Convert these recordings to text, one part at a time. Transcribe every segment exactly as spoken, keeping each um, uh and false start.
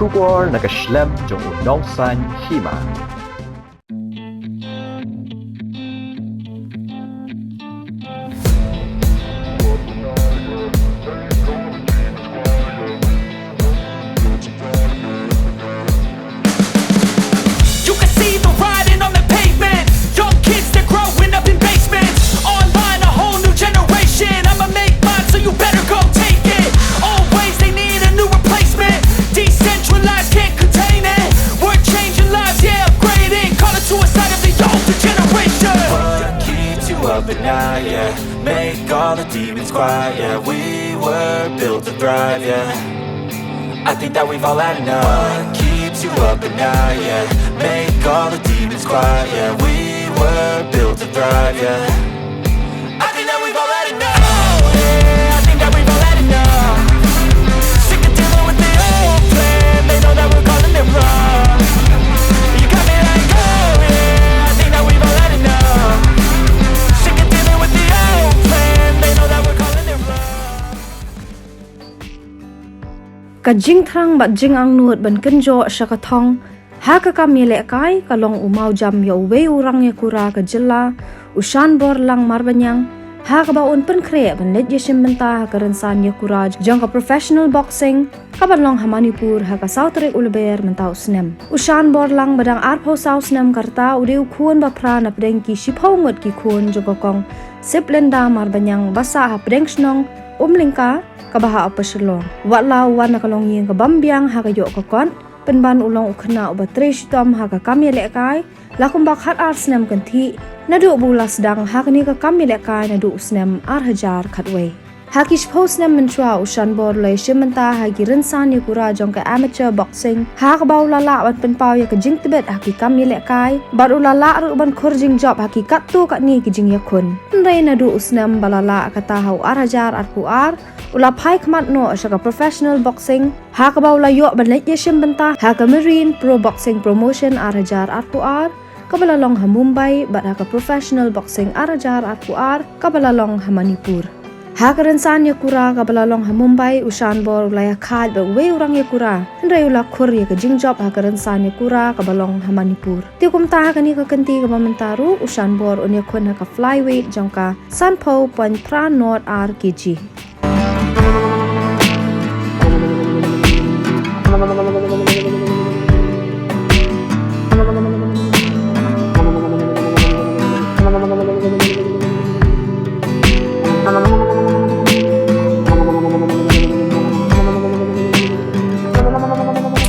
Khubor na ka shlem jong u nongsan hima. You can see the writing on the pavement. Young kids, they're growing up in basements. Online, a whole new generation. I'ma make mine, so you better go take it. Always, they need a new replacement. Decentralized, can't contain it. We're changing lives, yeah, upgrading. Call it suicide of the older generation. What keeps you up at night, yeah? Make all the demons quiet, yeah. We were built to thrive, yeah. I think that we've all had enough. What keeps you up at night, yeah? Make all the demons quiet, yeah. We were built to thrive, yeah. I think that we've all had enough. Yeah, I think that we've all had enough. Sick of dealing with the old plan. They know that we're calling it wrong. You got me like, oh yeah, I think that we've all had enough. Sick of dealing with the old plan. They know that we're calling it wrong. Ka jingthrang bad jingangnud ban kynjoh sha ka thong ha ka kam ïalehkai ka long u mawjam ïa uwei u rangïakura ka jylla, u Shanborlang Marbaniang, ha kaba un pynkhreh ban leit ïashim bynta ha ka rynsan ïakura jong ka professional boxing kaban long ha Manipur ha ka saw tarik u Lber mynta u snem. U Shanborlang ba dang arphew saw snem ka rta u dei u khun ba phra na pdeng ki shiphew ngut ki khun jong ka kong Siplinda Marbaniang ba sah ha pdeng shnong Umlyngka kaba ha Upper Shillong. Watla u wan na ka longïing ka bym biang ha ka ïoh ka kot, pynban u long u khynnah uba trei shitom ha ka kam ïalehkai, la kumba khatar snem kynthih naduh ba u la sdang ha kane ka kam ïalehkai naduh u snem ar hajar khatwei. Ha ki shiphew snem mynshuwa u Shanbor u la ïashim bynta ha ki rynsan ïakura jong ka amateur boxing ha kaba u la lah ban pynpaw ïa ka jingtbit ha ki kam ïalehkai bad u la lah ruh ban khur jingjop ha ki katto katne ki jingïakhun. Hynrei naduh u snem ba la lah kata ha u ar hajar arphew ar u la phai khmat noh sha ka professional boxing ha kaba u la ïoh ban leit ïashim bynta ha ka Marine Pro Boxing Promotion ar hajar arphew ar kaba la long ha Mumbai bad ha ka Professional Boxing ar hajar arphew ar kaba la long ha Manipur. Ha ka rynsan ïakura kaba la long ha Mumbai u Shanbor u la ïakhaid bad uwei u rangïakura hynrei u la khur ïa ka jingjop ha ka rynsan ïakura kaba long ha Manipur. Te kumta ha kane ka kynti kaba mynta ruh u Shanbor un ïakhun ha ka flyweight jong ka sanphew point phra not ar kg.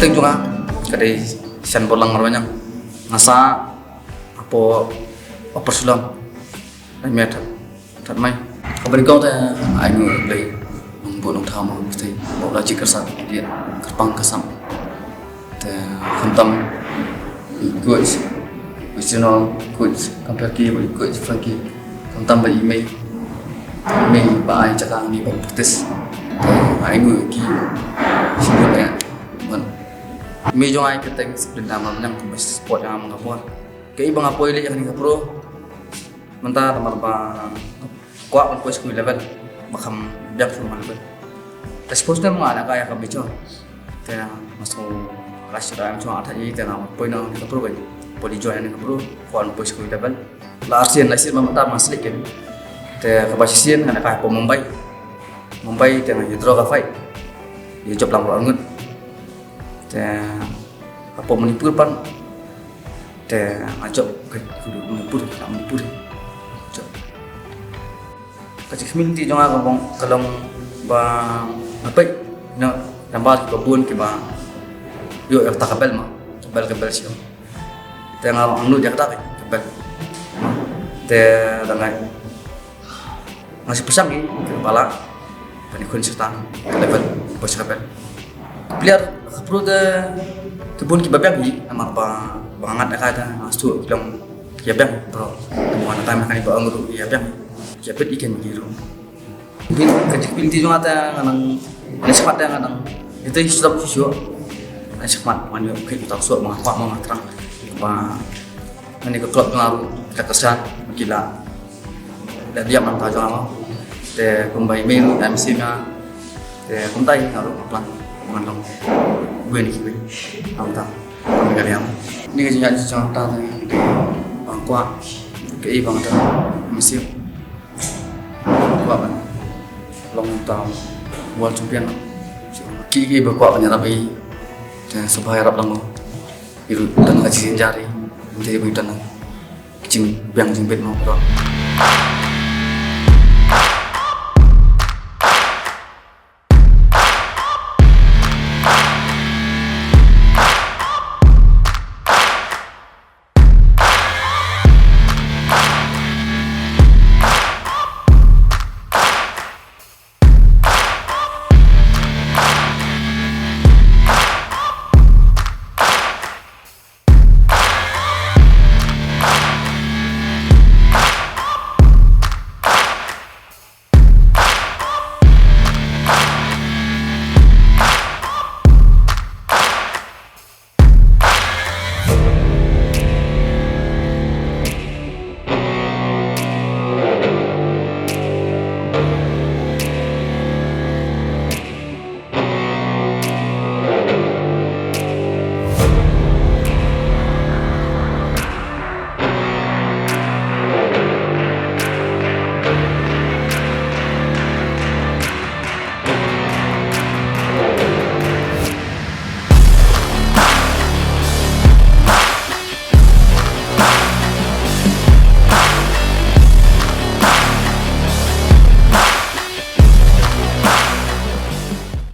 Kyrteng jong nga ka dei Shanborlang Marbaniang. Nga sah hapoh Upper Shillong. Ai mei, that, that mei. Kaba nyngkong te ai nguh ïa U Blei, Nongbuh Nongthaw Nongpynim, ba u la jingkyrshan ïa kyrpang ka sam. Te khamtam i coach, coach General, coach Kamperki, bad i coach Frankie, khamtam bad i mei, i mei ba ai jaka ngi ban practice. Te ai nguh ïa ki shibun ïa man. I mei jong nga i kyrteng Siplinda Marbaniang, kumba support ïa nga man ka por. Kaei ba nga poi leh ïa kane ka pro mynta namar ba kwah ban poi sha kawei ka level ba kham biang sha kawei ka level. Te suppose te ma nga la ka ïa ka major. Te nga sngew last year em shu nga attack ïa te nga poi na kane ka pro, ban poi join na kane ka pro, kwah ban poi sha kawei ka level. La arsien, la sien ba mynta ma select ïa nga. Te kaba shisien nga la ka hapoh Mumbai. Mumbai te nga ïa draw ka fight. Ïa jop lang ruh arngut. Te hapoh Manipur pat te nga jop ka, ka Manipur, ka Manipur. Jop. Ka jingkhmih lynti jong nga ka long, ka long ba nga peit na nambar kiba bun kiba ïoh ïa kata ka belt ma, ka belt, ka belt shisha. Te nga angnud ïa kata ka belt. Te da nga Nga shu pyrshang ïa ka bala ban ïakhun sha ka level ba sha ka belt. Player ka pro te ki bun kiba biang hi namar ba, ba nga ngat ïa ka te nga shu biang ïa biang pro. Ba nga ngat ïa ka ba nga ruh ïa biang ïa peit ïa ki ruh. Ka jingpynti jong nga te nga nang, nga shu mat te nga nang ïa te shu shu shu. Nga shu mat nga nang ïa peit ta shu ma nga kwah ma nga thrang ba Ngan ïa ka club nga ruh ka kyrshan ki la. Da diam nang ta jong nga. Te kumba i mei ruh da mynsiem ïa nga. Te kumta i nga ruh nga plan. Ngan long bun ki bun. Am ta. Am ka diam. Ni ka jingjia jong ta ni, ban kwah. Ka i ban ta. Mesti kwah ban long ta world champion. Ki ki ba kwah ban ïarap i. Te sngewbha ïarap lang mo. Ïa ruh tang ka jingjia ri. Mesti ba tang ka jingbiang jingbit mo.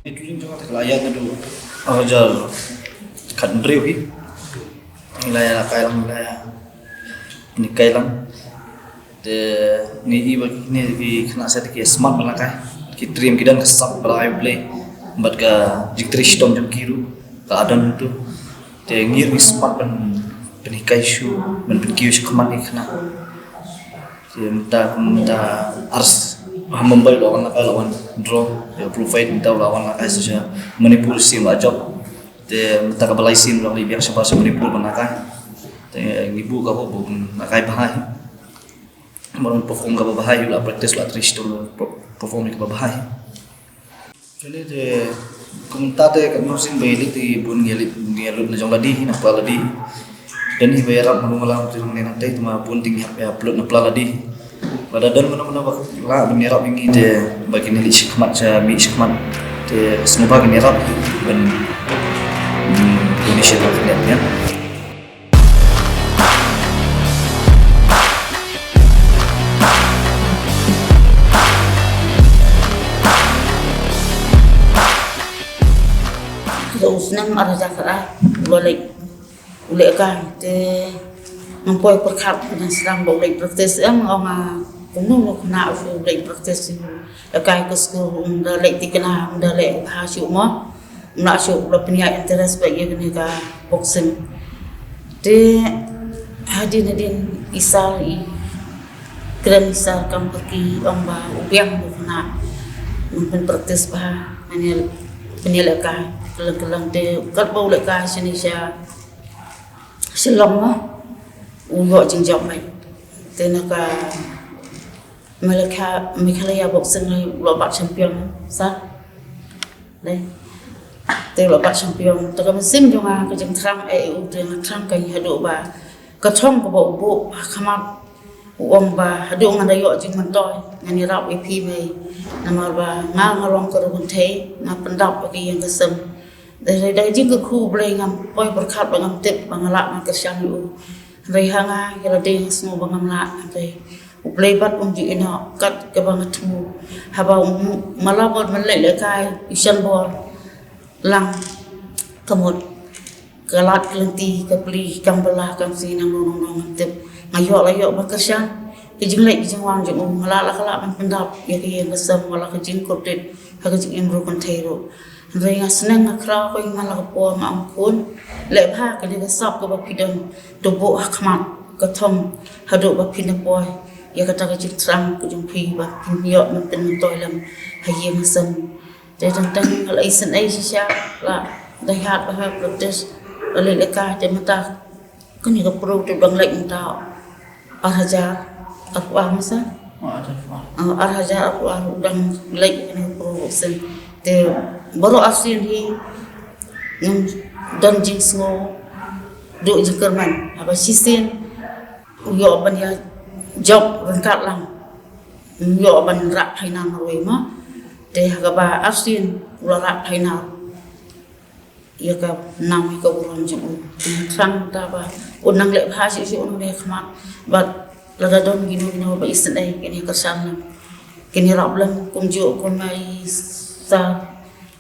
Itu jing jong ka la ïa tu. Arhajar khatbriew hi. Ngi la ïa kai lang, ngi la ïa ni kai lang. Te ngi i ba kine ki khynnah sa te ki smart ba la kai. Ki triem ki don ka sap ba la ai Blei. Bad ka jingtrei shitom jong ki ruh ka la don tu. Te ngi ruh ngi smat ban pynhikai shuh, ban pynkiew sha khmat ïa ki khynnah. Te mynta, mynta ar s-, ha Mumbai la wan la kai, la wan draw, ïa provide mynta la wan la kai sha Manipur sien la jop. Te mynta kaba lai sien la leit biang shabar sha Manipur ban la kai. Te ngi buh ka hope ba un la kai bha hi. Ban perform kaba bha hi, la practice, la trei shitom, perform kaba bha hi. Kane te kumta te ka mynsiem ba ïaleit te bun ngi ïaleit, ngi ïalut na jong lade hi, na pla lade hi. Don hi ba ïarap malu malang te nang ne nang te, te ma bun te ngi hap ïa pynlut na pla lade hi. Lada don mano mano ba lah ban ïarap ïa ngi te ba kin ïaleit shakhmat, sha mih shakhmat. Te sngewbha kin ïarap ban, hmm, donation ba kin ïa. Ka u snem ar hajar khatar, u la leit, u leit kai, te ngan poi pyrkhat, ngan sdang ba u leit practice em, ong nga kumno, kumno khynnah u leit practice. Ïa kai ka skul, um da leh thikna, um da leh bha shuh mo. Um lah shuh, u la pynïaid interest bha ïa kane ka boxing. Te hadien hadien i Sir, i kren i Sir kam pyrkhi, ong ba u biang u khynnah. Um pyn practice bha, ngan ïa pynïalehkai kylleng kylleng, te katba u lehkai shane sha Shillong mo, u ïoh jingjop bha. Te na ka Meghalaya, Meghalaya Boxing League, u la bat champion, Sir. Dei. Te u la bat champion. Te ka mynsiem jong nga ka jingthrang, eh, u te nga thrang ka haduh ba ka thong kaba u buh ha khmat, u ong ba haduh ngan da ïoh jingmyntoi, ngan ïarap ïa phi mei. Namar ba nga, nga long ka riewkynthei, nga pyndap ïa ka ïing ka sem. Dei, dei, dei jingkyrkhu U Blei, ngam poi pyrkhat ba ngam tip ba nga lah ban kyrshan ïa u. Hynrei ha nga, ïa lade nga sngew ba ngam lah, hynrei U Blei bad um ju ïehnoh kat kaba nga thmu. Haba um, ma la bor ban leit lehkai, u shan bor lang, ka mut ka lad ka lynti, ka pli, kam bylla, kam sngi, nangno nangno ngam tip. Nga ïoh la ïoh ban kyrshan ïa ka jingleit ka jingwan jong u. Nga lah la ka lah ban pyndap ïa ka ïing ka sem, wat la ka jingkordit ha ka jingim riewkynthei ruh. Hynrei nga sneng, nga khraw, ko ïing man la ka por nga ong, khun, leh bha kane ka sap kaba phi don, to buh ha khmat, ka thong, haduh ba phin da poi ïa kata ka jingthrang ka jong phi ba phin ïoh ban pynmyntoi lem ha ïing ha sem. Te tang tang nga la isynei shisha, la dei hard, la hard practice, la leit lehkai, te mynta kane ka pro te dang leit mynta ar hajar arphew ar, masa? Ar hajar arphew ar. Ah, ar hajar arphew ar dang leit kane ka pro boxing. Te Baroh arsien hi ngam don jingsngew duh jingkyrmen. Haba shisien u ïoh ban ïa jop ryngkat lang. U ïoh ban rah phainang marwei ma. Te ha kaba arsien u la rah phainang ïa ka nam ïa ka burom jong u. Te thrang ta ba u nang leh bha shisha u nang leh khmat. Bad lada don kino kino ba isynei kine ka shan nam. Kine rap lem kumjuh kum i sa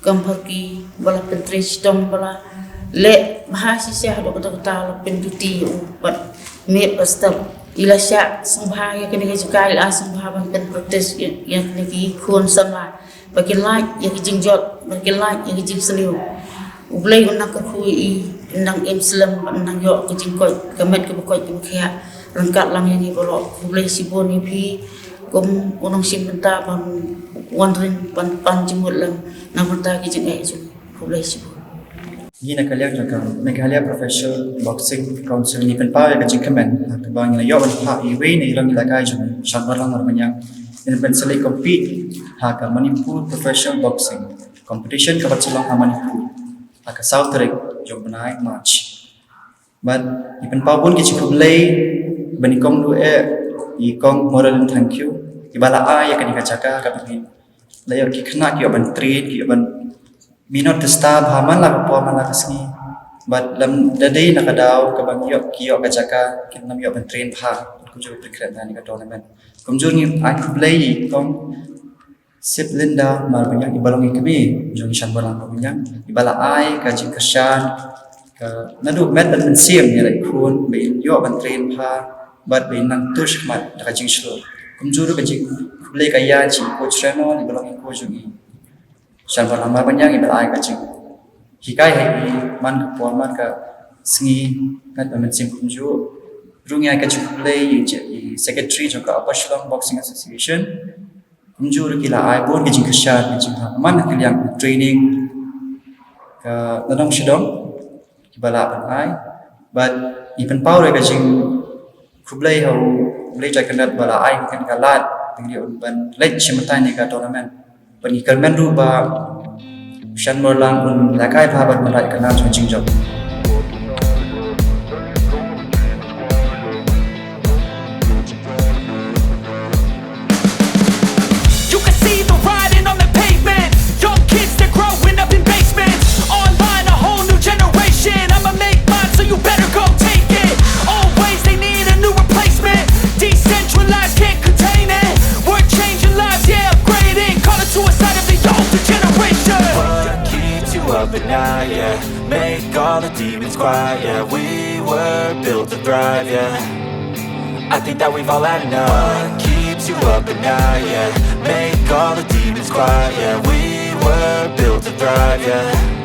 kam pharki ba la pyntrei shitom ba la leh bha shisha haduh katta katta la pynduti u bad miet bad step. I la shah sngewbha ïa kane ka jaka, i la sngewbha ban pynpractice ïa, ïa kine ki khun samla ba kin lait ïa ki jingjot, ba kin lait ïa ki jingsniew. U Blei un nang kyrkhu ïa i, un nang im slem, un nang ïoh ka jingkoit, ka met kaba koit kaba khiah ryngkat lang ïa ngi baroh. U Blei shibun ïa phi. Kum u nongshim bynta ban wanrah, ban pan jingmut lem na bynta ki jingeh jong u. Khublei shibun. Ngi na ka liang jong ka Meghalaya Professional Boxing Council ngi pynpaw ïa ka jingkmen ha kaba ngi la ïoh ban phah iwei na i rangbah lehkai jong ngi, Shanborlang Marbaniang, ngi la pynslem compete ha ka Manipur Professional Boxing Competition kaba shu long ha Manipur ha ka saw tarik jong u bnai March. Bad ngi pynpaw bun ki jingkhublei ban i kong Duh eh, i kong Moralin Thangkhiew, iba la ai ïa kane ka jaka kaba ngi la ïoh ki khynnah ki ïoh ban train, ki ïoh ban minot tista bha man la ka por man la ka sngi. Bad lada dei na ka daw kaba ngi ïoh, ki ïoh ka jaka, kin ym ïoh ban train bha. Kumjuh ban pynkhreh na kane ka tournament. Kumjuh ngi ai khublei ïa i kong Siplinda Marbaniang iba long i kmie jong i Shanborlang Marbaniang, iba la ai ka jingkyrshan ka naduh met bad mynsiem ïa la i khun ba in ïoh ban train bha bad ba in nang tur shakhmat da ka jingshlur. Kumjuh ruh ka jingkhublei ka ïa i coach Raymond iba long i coach jong i Shanborlang Marbaniang iba la ai ka jinghikai ha i man ka por man ka sngi, met bad mynsiem. Kumjuh ruh ngi ai ka jingkhublei ïa i secretary jong ka Upper Shillong Boxing Association. Kumjuh ruh ki la ai bun ki jingkyrshan ki jingpynbna man ka liang training ka nadong shadong kiba la pynai. Bad ngi pynpaw ruh ka jingkhublei ha u Blei Jaikandat ba la ai kane ka lad ba ngi ïoh ban leit shim bynta ïa ka tournament. Bad ngi kyrmen ruh ba Shanborlang un lehkai bha bad mad ïa ka nam jong ka jingjop. You can see the writing on the pavement. Young kids, they're growing up in basements. Online, a whole new generation. I'ma make mine, so you better go take it. Always, they need a new replacement. Decentralized, can't contain it. We're changing lives, yeah, upgrading. Call it suicide of the older generation. What keeps you up at night, yeah? Make all the demons quiet, yeah. We were built to thrive, yeah. I think that we've all had enough. What keeps you up at night, yeah? Make all the demons quiet, yeah. We were built to thrive, yeah.